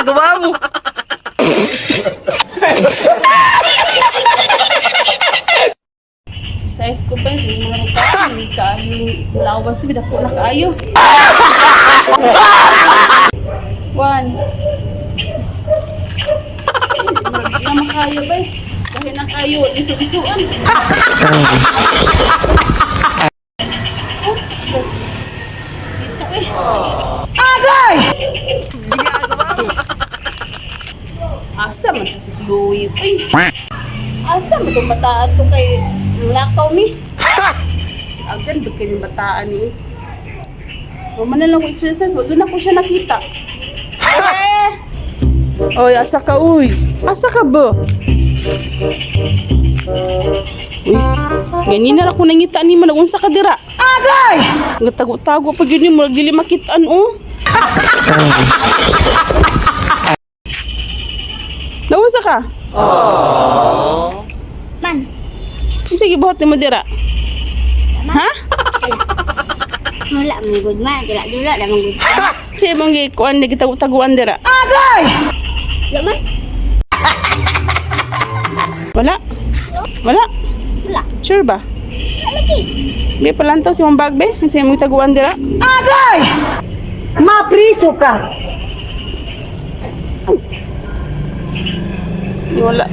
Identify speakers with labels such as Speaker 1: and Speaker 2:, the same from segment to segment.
Speaker 1: Ginagawa mo?
Speaker 2: Size ko ba, hindi mo lang kain. Kaayo, lawas ni dako na kaayo. One. Murag na makayo ba eh. Dahil na kayo, liso-lisuan. Dito eh.
Speaker 3: Agay!
Speaker 1: Ginagawa mo?
Speaker 2: Asa man to si Chloe? Uy! Asa man itong bataan to kay lakaw ni? Agan, ba't kayo yung bataan ni? Wala na lang ko exercise, wag na ko siya nakita. Eh! Oy, asa ka, uy? Asa ka ba? Uy, ganyan na lang ko nangita ni mo, nagunsa ka dira.
Speaker 3: Agay!
Speaker 2: Nagtago-tago pa yun mo, dili makitaan, oh. Naunsa ka?
Speaker 4: Man,
Speaker 2: Sige, buhat ni mo dira. Ha?
Speaker 4: wala mong good man. Dula dula na mong good.
Speaker 2: Siya mong gikuan, nagitago-taguan dira.
Speaker 3: Agay!
Speaker 4: Wala man.
Speaker 2: Wala? Wala?
Speaker 4: Wala.
Speaker 2: Sure ba?
Speaker 4: Wala lagi.
Speaker 2: Di palantaw si mong bag, be? Siya mong taguan dira?
Speaker 3: Agay! Mapriso ka!
Speaker 2: Wala.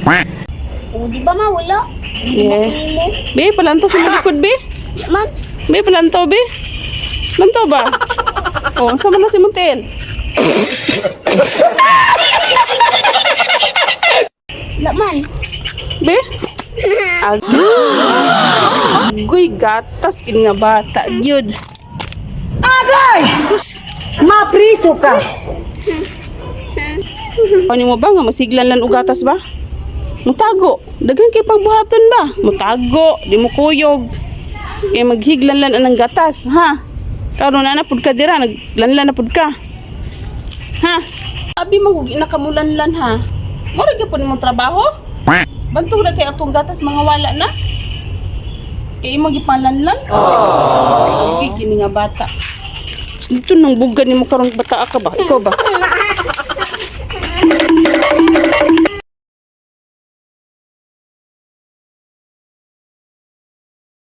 Speaker 4: O, di ba ma wala?
Speaker 2: Yeah.
Speaker 4: Nimo.
Speaker 2: Be, palantaw si mong likod, be?
Speaker 4: Wala man.
Speaker 2: Be, palantaw, be? Lantaw ba? Oh, sama na si Montel.
Speaker 4: Wala man.
Speaker 2: Be? Agoy, gatas kini nga bata, gyud.
Speaker 3: Agay!
Speaker 2: Sus.
Speaker 3: Mapriso ka!
Speaker 2: Ano mo ba nga masiglan lan og gatas ba? Mutago. Daghan kay pangbuhaton ba? Mutago, di mo kuyog. Kay maghiglan lan anang gatas, ha? Karon na na pud ka dira, naglanlan na pud ka. Ha? Abi magugi na kamulanlan ha. Mura gyud imong trabaho? Bantog ra kay atong gatas mga wala na. Kay imo gipanlanlan. Aww. Kini nga bata. Dito nang bugan nimo karon bata ka ba? Ikaw ba?